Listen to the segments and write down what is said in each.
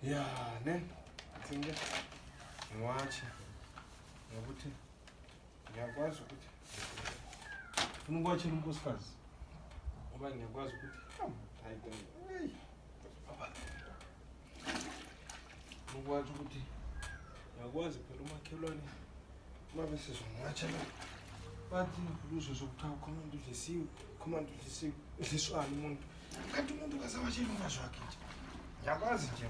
Ya ne, ngike ngiwatshe ngokuthi ngiyakwazi ukuthi funa ukuwatshela unkosikazi ngoba ngiyakwazi ukuthi hayi, baba, ukwazi ukuthi ngiyakwazi phela umakhelwane uma besizongiwatshela bathi uzozwa kuthiwa khona umuntu udlisiwe, khona umuntu udlisiwe, udliswani umuntu, kanti umuntu kasawatshela umfazi wakhe nje. Ngiyakwazi nje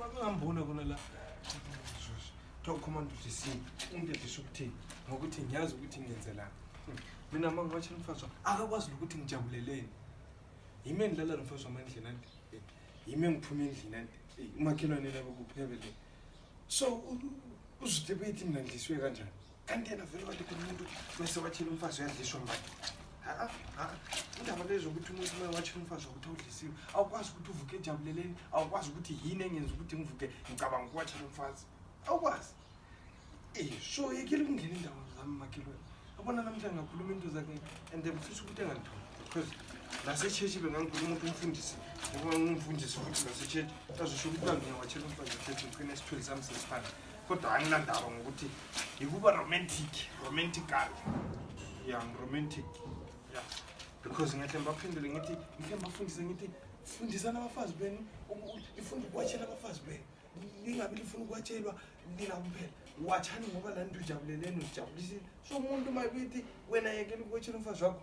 makangambona khona la kuthiwa khona umuntu udlisiwe, umuntu edlisa ukuthini, ngokuthi ngiyazi ukuthi ngenzelani mina. Uma ngiwatshela umfazi wakhe akakwazi nokuthi ngijabuleleni. Yimi engilala nomfazi wami endlini anti, yimi engiphuma endlini anti, umakhelwane labo kuphebele. So uzuthi bethi mina ngidlisiwe kanjani, kanti yena vele kade khona umuntu mese watshela umfazi uyadliswa mbani? Ha, indaba lezo ukuthi umuntu uma watshela umfazi ukuthi awudlisiwe, awukwazi ukuthi uvuke ejabuleleni, awukwazi ukuthi yini engenza ukuthi ngivuke ngicabanga ukuwatshela umfazi, awukwazi. So yekele ukungena indawo zami makhelwane. Abona namhlanje ngakhuluma into zakhe and ngifisa ukuthi engangitholi because nasesheshi bengangikhuluma ukuthi umfundisi, ngoba ngumfundisi futhi nasesheshi azosho ukuthi bangiyawatshela umfazi esheshi, ngigcine isithuli sami sesiphansi. Kodwa anginandaba ngokuthi yikuba romantic, romantical, ya, ngiromantic, ya, because ngiyahle ngibaphendule ngithi, ngihle ngibafundise ngithi fundisani abafazi benu, ifunda ukuwatshela abafazi benu, lingabi lifuna ukuwatshelwa nina kuphela, watshani ngoba laa nto ujabuleleni, uzijabulisile. So umuntu uma bethi wena yekela ukuwatshela umfazi wakho,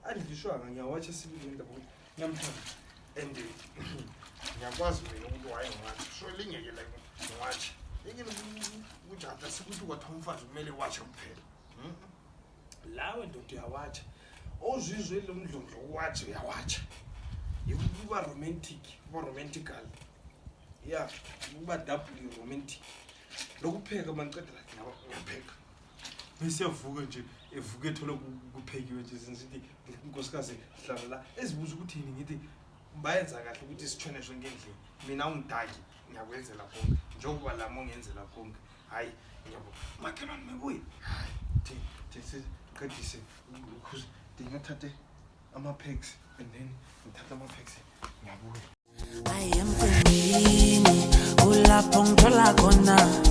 andidliswanga, ngiyawatsha sibili ngendaba ukuthi ngiyamthanda and ngiyakwazi mina ukuthi waye ngiwatshe. So lingeke like ngiwatshe, yekele ukujada sikuthi kwathiwa umfazi kumele watshe kuphela. Lawe ndoda uyawatsha, ozizwe lo mdlondlo uwatshe, uyawatsha, yikuba romantic, kuba romantical, ya, kuba double romantic. Lokupheka, mangiceda la ngiyapheka, bese yavuka nje, evuka ethole kuphekiwe nje. Zinsithi inkosikazi hlala la, ezibuza ukuthi yini, ngithi bayenza kahle ukuthi sitshone sonke endlini. Mina ungidaki, ngiyakwenzela konke njengoba lami ongenzela konke. Hhayi, ngiyabo makhelwane mebuye, hayi, thi siqedise ukhuze, ndingathathe ama-packs and then ngithathe ama-packs, ngiyabuya. Ayemcimbini kulapho ngithola khona.